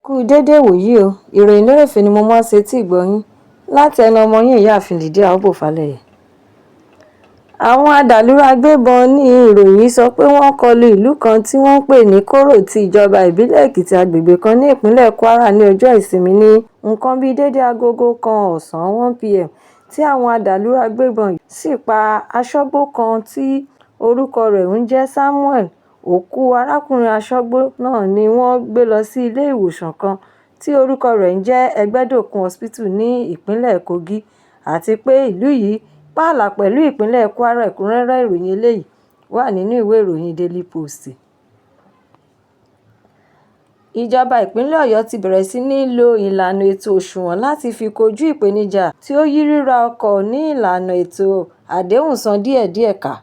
Kú dédé ìwòyí o, ìròyìn lérèfé ni mo mú wá sétí ìgbọ́ yín láti ẹnu ọmọ yín ìyáàfin Lydia Òbòfalẹ̀yẹ. Àwọn adàlúrú agbébọn ní ìròyìn sọ pé wọ́n kọlu ìlú kan tí wọ́n ń pè ní Koro ti ìjọba ìbílẹ̀ Èkìtì àgbègbè kan ní ìpínlẹ̀ Kwara ní ọjọ́ Ìsinmi ní nǹkan bíi déédé aago kan ọ̀sán 1 p.m. tí àwọn adàlúrú agbébọn yìí sì pa aṣọ́gbó kan tí orúkọ rẹ̀ ń jẹ́ Samuel. Òkú arákùnrin aṣọ́gbó náà ni wọ́n gbé lọ sí ilé ìwòsàn kan tí orúkọ rẹ̀ ń jẹ́ Ẹgbẹ́dọ̀kun Hospital ní ìpínlẹ̀ Kogi, àti pé ìlú yìí pààlà pẹ̀lú ìpínlẹ̀ Kwara. Ẹ̀kúnrẹ́rẹ́ ìròyìn eléyìí wà nínú ìwé ìròyìn Daily Post. Ìjọba ìpínlẹ̀ Ọ̀yọ́ ti bẹ̀rẹ̀ sí ní lo ìlànà ètò òṣùwọ̀n láti fi kojú ìpèníjà tí ó yí ríra ọkọ̀ ní ìlànà ètò àdéhùn san díẹ̀díẹ̀ ká,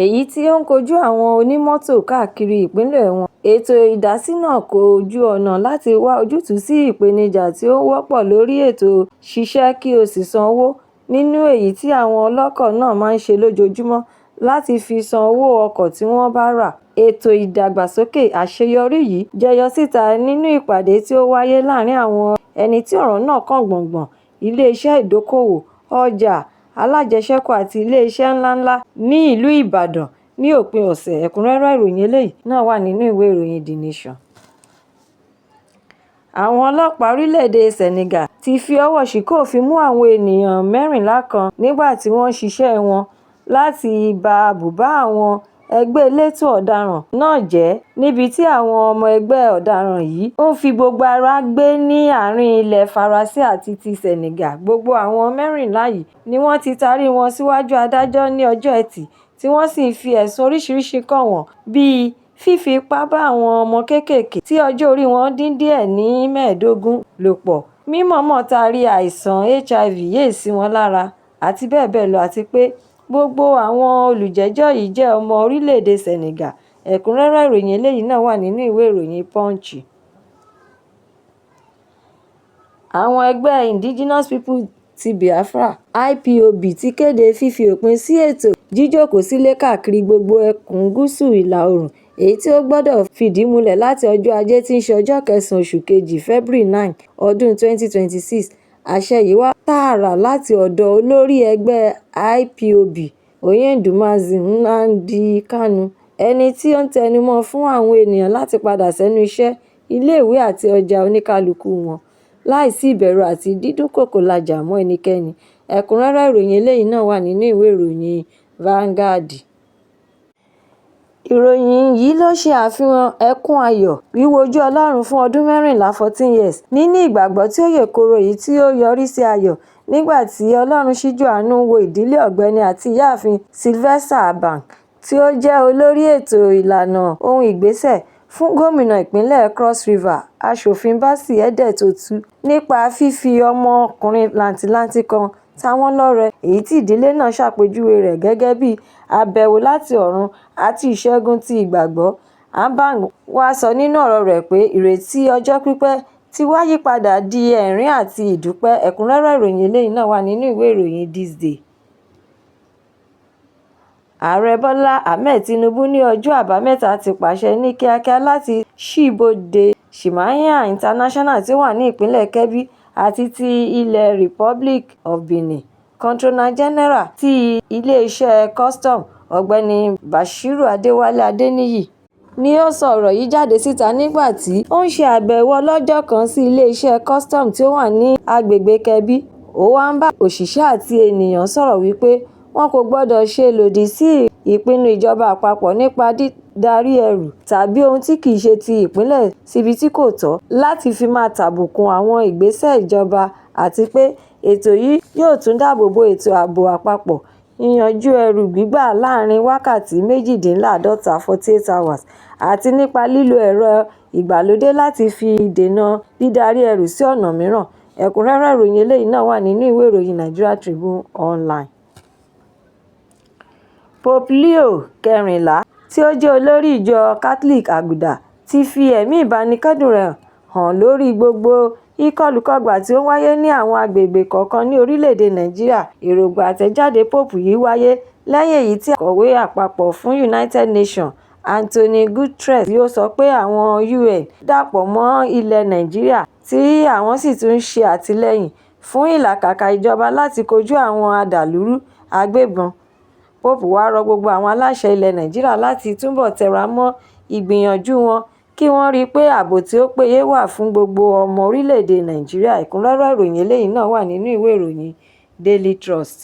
èyí tí ó ń kojú àwọn onímọ́tò káàkiri ìpínlẹ̀ wọn. Ètò ìdásí náà kò ju ọ̀nà láti wá ojútùú sí ìpèníjà tí ó wọ́pọ̀ lórí ètò ṣiṣẹ́ kí ó sì san owó, nínú èyí tí àwọn ọlọ́kọ̀ náà máa ń ṣe lójoojúmọ́ láti fi san owó ọkọ̀ tí wọ́n bá rà. Ètò ìdàgbàsókè àṣeyọrí yìí jẹyọ síta nínú ìpàdé tí ó wáyé láàárín àwọn ẹni tí ọ̀rọ̀ náà kàn gbọ̀ngbọ̀n, ilé-iṣẹ́ ìdókòwò, ọjà alájẹsẹ́kù àti ilé-iṣẹ́ ńláńlá ní ìlú Ìbàdàn ní òpin ọ̀sẹ̀. Ẹ̀kúnrẹ́rẹ́ ìròyìn eléyìí náà wà nínú ìwé ìròyìn The Nation. Àwọn ọlọ́pàá orílẹ̀-èdè Senegal ti fi ọwọ́ ṣìkún òfin mú àwọn ènìyàn 14 kan nígbà tí wọ́n ń ṣiṣẹ́ wọn láti ba bùbá àwọn ẹgbẹ́ elétò ọ̀daràn náà jẹ́, níbi tí àwọn ọmọ ẹgbẹ́ ọ̀daràn yìí ń fi gbogbo ara gbé ní àárín ilẹ̀ Faransé àti ti Senegal. Gbogbo àwọn 14 yìí ni wọ́n ti taari wọn síwájú adájọ́ ní ọjọ́ Ẹtì, tí wọ́n sì fi ẹ̀sùn oríṣiríṣi kàn wọ́n bíi fífi ipá bá àwọn ọmọ kéékèèké tí ọjọ́ orí wọn dín díẹ̀ ní 15 lò pọ̀, mímọ̀ọ́mọ̀ taari àìsàn HIV/AIDS sí wọn lára, àti bẹ́ẹ̀ bẹ́ẹ̀ lọ, àti pé gbogbo àwọn olùjẹ́jọ́ yìí jẹ́ ọmọ orílẹ̀-èdè Senegal. Ẹ̀kúnrẹ́rẹ́ ìròyìn eléyìí náà wà nínú ìwé ìròyìn Punch. Àwọn ẹgbẹ́ Indigenous People ti Biafra (IPOB) ti kéde fífi òpin sí ètò jíjókòó sílé káàkiri gbogbo ẹkùn gúúsù ìlà-oòrùn, èyí tí ó gbọdọ̀ fìdí múlẹ̀ láti ọjọ́ Ajé tí í ṣe ọjọ́ kẹsàn-án oṣù Kejì (February 9, ọdún 2026). Àṣẹ yìí wá tààrà láti ọ̀dọ̀ olórí ẹgbẹ́ IPOB, Onyendu Mazi Nnamdi Kanu, ẹni tí ó ń tẹnumọ́ fún àwọn ènìyàn láti padà sẹ́nu iṣẹ́, ilé-ìwé àti ọjà oníkálukú wọn, láì sí ìbẹ̀rù àti dídúnkookò-làjà mọ́ ẹnikẹ́ni. Ẹ̀kúnrẹ́rẹ́ ìròyìn eléyìí náà wà nínú ìwé ìròyìn Vanguard. Ìròyìn yìí ló ṣe àfihàn ẹkún ayọ̀, wíwojú Ọlọ́run fún ọdún 14 14 years, níní ìgbàgbọ́ tí ó yè kooro èyí tí ó yọrí sí ayọ̀ nígbà tí Ọlọ́run ṣíjú àánú wo ìdílé Ọ̀gbẹ́ni àti Ìyáàfin Sylvester Abang, tí ó jẹ́ olórí ètò ìlànà ohun ìgbésẹ̀ fún gómìnà ìpínlẹ̀ Cross River, Aṣòfin Bassey Edet Otu, nípa fífi ọmọkùnrin làǹtìlanti kan ta wọ́n lọ́rẹ, èyí tí ìdílé náà ṣàpèjúwe rẹ̀ gẹ́gẹ́ bí àbẹ̀wò láti ọ̀run àti ìṣẹ́gun ti ìgbàgbọ́. Abang wá sọ nínú ọ̀rọ̀ rẹ̀ pé ìrètí ọjọ́ pípẹ́ ti wá yípadà di ẹ̀rín àti ìdúpẹ́. Ẹ̀kúnrẹ́rẹ́ ìròyìn eléyìí náà wà nínú ìwé ìròyìn This Day. Ààrẹ Bọ́lá Ahmed Tinubu ní ọjọ́ Àbámẹ́ta ti pàṣẹ ní kíákíá láti ṣí ibodè Szmania International tí ó wà ní ìpínlẹ̀ Kebbi àti ti ilẹ̀ Republic of Benin. Comptroller General ti Ilé-iṣẹ́ Custom, Ọ̀gbẹ́ni Bashiru Adéwálé Adéníyì ni ó sọ ọ̀rọ̀ yìí jáde síta nígbà tí ó ń ṣe àbẹ̀wò ọlọ́jọ́ kan sí Ilé-iṣẹ́ Custom tí ó wà ní agbègbè Kebbi. Ó wá ń bá òṣìṣẹ́ àti ènìyàn sọ̀rọ̀ wípé wọn kò gbọdọ̀ ṣe lòdì sí ìpinnu ìjọba àpapọ̀ nípa dídarí ẹrù tàbí ohun tí kìí ṣe ti ìpínlẹ̀ síbi tí kò tọ́ láti fi máa tàbùkù àwọn ìgbésẹ̀ ìjọba, àti pé ètò yìí yóò tún dáàbò bo ètò ààbò àpapọ̀, yíyanjú ẹrù gbígbà láàárín wákàtí 48 48 hours àti nípa lílo ẹ̀rọ ìgbàlódé láti fi dènà dídarí ẹrù sí ọ̀nà mìíràn. Ẹ̀kúnrẹ́rẹ́ ìròyìn eléyìí náà wà nínú ìwé ìròyìn Nigeria Tribune Online. Pope Leo XIV, tí ó jẹ́ olórí ìjọ Catholic àgùdà, ti fi ẹ̀mí ìbánikẹ́dùn rẹ̀ hàn lórí gbogbo ìkọlùkọgbà tí ó ń wáyé ní àwọn agbègbè kọ̀ọ̀kan ní orílẹ̀-èdè Nàìjíríà. Èròǹgbà àtẹ̀jáde Pope yìí wáyé lẹ́yìn èyí tí Akọ̀wé Àpapọ̀ fún United Nations, Antonio Guterres tí ó sọ pé àwọn UN dàpọ̀ mọ́ ilẹ̀ Nàìjíríà. tí àwọn sì tún ń ṣe àtìlẹ́yìn fún ìlàkàkà ìjọba láti kojú àwọn adàlúrú agbébọn. Pope wàá rọ gbogbo àwọn aláṣẹ ilẹ̀ Nàìjíríà láti túbọ̀ tẹra mọ́ ìgbìyànjú wọn kí wọ́n rí i pé ààbò tí ó péye wà fún gbogbo ọmọ orílẹ̀-èdè Nàìjíríà. Ẹ̀kúnrẹ́rẹ́ ìròyìn eléyìí náà wà nínú ìwé ìròyìn Daily Trust.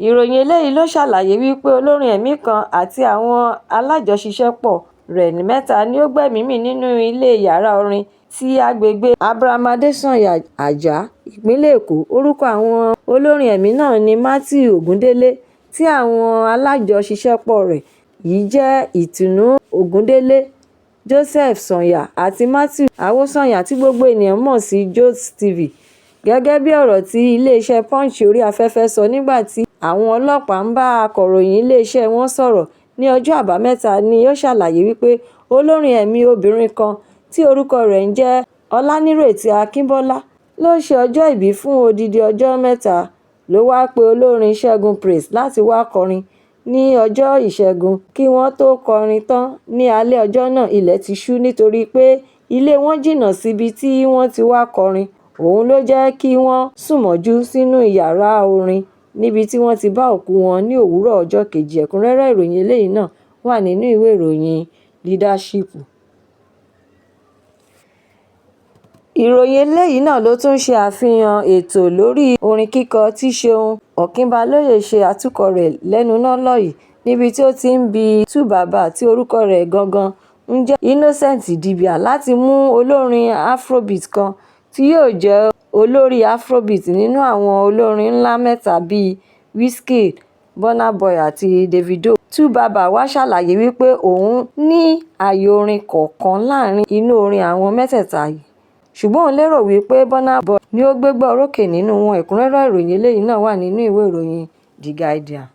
Ìròyìn eléyìí ló ṣàlàyé wípé olórin ẹ̀mí kan àti àwọn alájọṣiṣẹ́pọ̀ rẹ̀ mẹ́ta ni ó gbẹ́mìí mì nínú ilé yàrá orin ti agbègbè Abraham Adesanya Ajah, ìpínlẹ̀ Èkó. Orúkọ àwọn olórin ẹ̀mí náà ni Matthew Ogundele, tí àwọn alájọṣiṣẹ́pọ̀ rẹ̀ yìí jẹ́ Ìtùnú Ogundele, Joseph Sanya àti Matthew Awosanya tí gbogbo ènìyàn mọ̀ sí Jóòsì TV. Gẹ́gẹ́ bí ọ̀rọ̀ tí iléeṣẹ́ Punch orí afẹ́fẹ́ sọ nígbà tí àwọn ọlọ́pàá ń bá akọ̀ròyìn iléeṣẹ́ wọn sọ̀rọ̀ ní ọjọ́ Àbámẹ́ta ni ó ṣàlàyé wípé olórin ẹ̀mí obìnrin kan tí orúkọ rẹ̀ ń jẹ́ Ọlánírètí Akínbọ́lá ló ṣe ọjọ́ ìbí fún odidi ọjọ́ mẹ́ta ló wáá pe olórin Ṣẹ́gun Praise láti wáá kọrin ní ọjọ́ Ìṣẹ́gun. Kí wọ́n tóó kọrin tán ní alẹ́ ọjọ́ náà, ilẹ̀ ti ṣú nítorí pé ilé wọn jìnnà síbi tí wọ́n ti wáá kọrin ọ̀hún ló jẹ́ kí wọ́n sùn mọ́jú sínú iyàrá orin níbi tí wọ́n ti bá òkú wọn ní òwúrọ̀ ọjọ́ kejì. Ẹ̀kúnrẹ́rẹ́ ìròyìn eléyìí náà wà nínú ìwé ìròyìn Leadership. Ìròyìn eléyìí náà ló tún ṣe àfihàn ètò lórí orin kíkọ tí Ṣeun Ọ̀kínbálóye ṣe atukọ̀ rẹ̀ lẹ́nu lọ́ọ́lọ́ yìí níbi tí ó ti ń bi 2Baba tí orúkọ rẹ̀ gangan ń jẹ́ Innocent Idibia láti mú olórin Afrobeat kan tí yóò jẹ́ olórí Afrobeat nínú àwọn olórin ńlá mẹ́ta bíi Wizkid, Burna Boy àti Davido. 2Baba wàá ṣàlàyé wípé òun ní ààyò orin kọ̀ọ̀kan láàrin inú orin àwọn mẹ́tẹ̀ẹ̀ta yìí, ṣùgbọ́n òun lérò wípé Burna Boy ni ó gbégbá orókè nínú wọn. Ẹ̀kúnrẹ́rẹ́ ìròyìn eléyìí náà wà nínú ìwé ìròyìn The Guardian.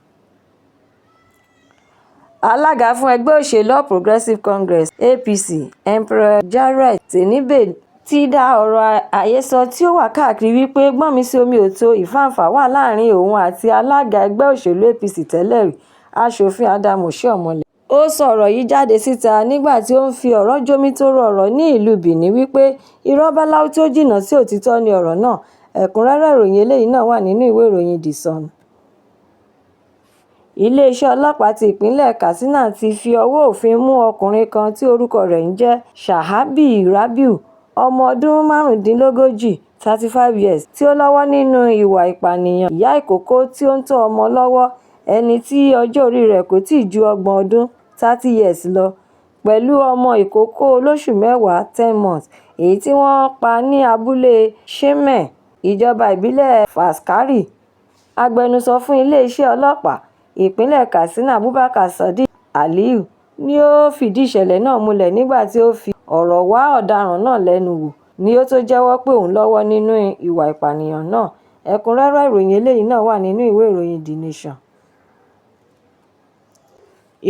Alága fún ẹgbẹ́ òṣèlú All Progressives Congress (APC), Emperor Jarrett Tenibe ti dá ọ̀rọ̀ àhesọ tí ó wà káàkiri wípé gbọ́nmi-síi-omi-ò-tó ìfánfà wà láàrin òun àti alága ẹgbẹ́ òṣèlú APC tẹ́lẹ̀rí, Aṣòfin Adams Osihomhole. Ó sọ ọ̀rọ̀ yìí jáde síta nígbà tí ó ń fi ọ̀rọ̀ jomitoro ọ̀rọ̀ ní ìlú Benin wípé irọ́ báláú tí ó jìnnà sí òtítọ́ ni ọ̀rọ̀ náà. Ẹ̀kúnrẹ́rẹ́ ìròyìn eléyìí náà wà nínú ìwé ìròyìn The Sun. Iléeṣẹ́ ọlọ́pàá ti ìpínlẹ̀ Katsina ti fi ọwọ́ òfin mú ọkùnrin kan tí orúkọ rẹ̀ ń jẹ́ Shahabi Rabiu, ọmọ ọdún márùndínlógójì 35 years, tí ó lọ́wọ́ nínú ìwà ìpànìyàn ìyá ìkókó tí ó ń tọ́ ọmọ lọ́wọ́ ẹni tí ọjọ́ orí rẹ̀ kò tíì ju ọgbọ̀n ọdún 30 years lọ, pẹ̀lú ọmọ ìkókó olóṣù mẹ́wàá 10 months, èyí tí wọ́n pa ní abúlé Sheme, ìjọba ìbílẹ̀ Faskari. Agbẹnusọ fún iléeṣẹ́ ọlọ́pàá ìpínlẹ̀ Katsina, Abubakar Sadiq Aliyu, ni ó fìdí ìṣẹ̀lẹ̀ náà múlẹ̀ nígbà tí ó fi ọ̀rọ̀ wá ọ̀daràn náà lẹ́nu wò ní ó tó jẹ́wọ́ pé òun lọ́wọ́ nínú ìwà ìpànìyàn náà. Ẹ̀kúnrẹ́rẹ́ ìròyìn eléyìí náà wà nínú ìwé ìròyìn The Nation.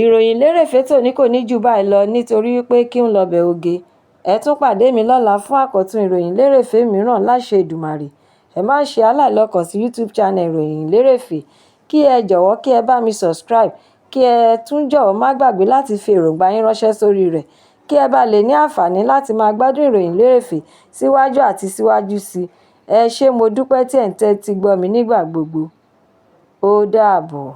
Ìròyìn lérèfé tòní kò ní jù báyìí lọ nítorí wípé kí ń lọbẹ̀ oge. Ẹ tún pàdé mi lọ́la fún àkọ́tún ìròyìn lérèfé mìíràn láṣẹ Èdùmàrè. Ẹ má ṣe aláìlọ́kàn sí YouTube channel ìròyìn lérèfé, kí ẹ jọ̀wọ́ kí ẹ bá mi subscribe, kí ẹ tún jọ̀wọ́ má gbàgbé láti fi èròǹgbà yín ránṣẹ́ sórí rẹ̀ kí ẹ bá lè ní àǹfààní láti máa gbádùn ìròyìn lérèfé síwájú àti síwájú sí i. Ẹ ṣé, mo dúpẹ́ tí ẹ̀ ń tẹ́tí gbọ́ mi nígbà gbogbo. Ó dàbọ̀.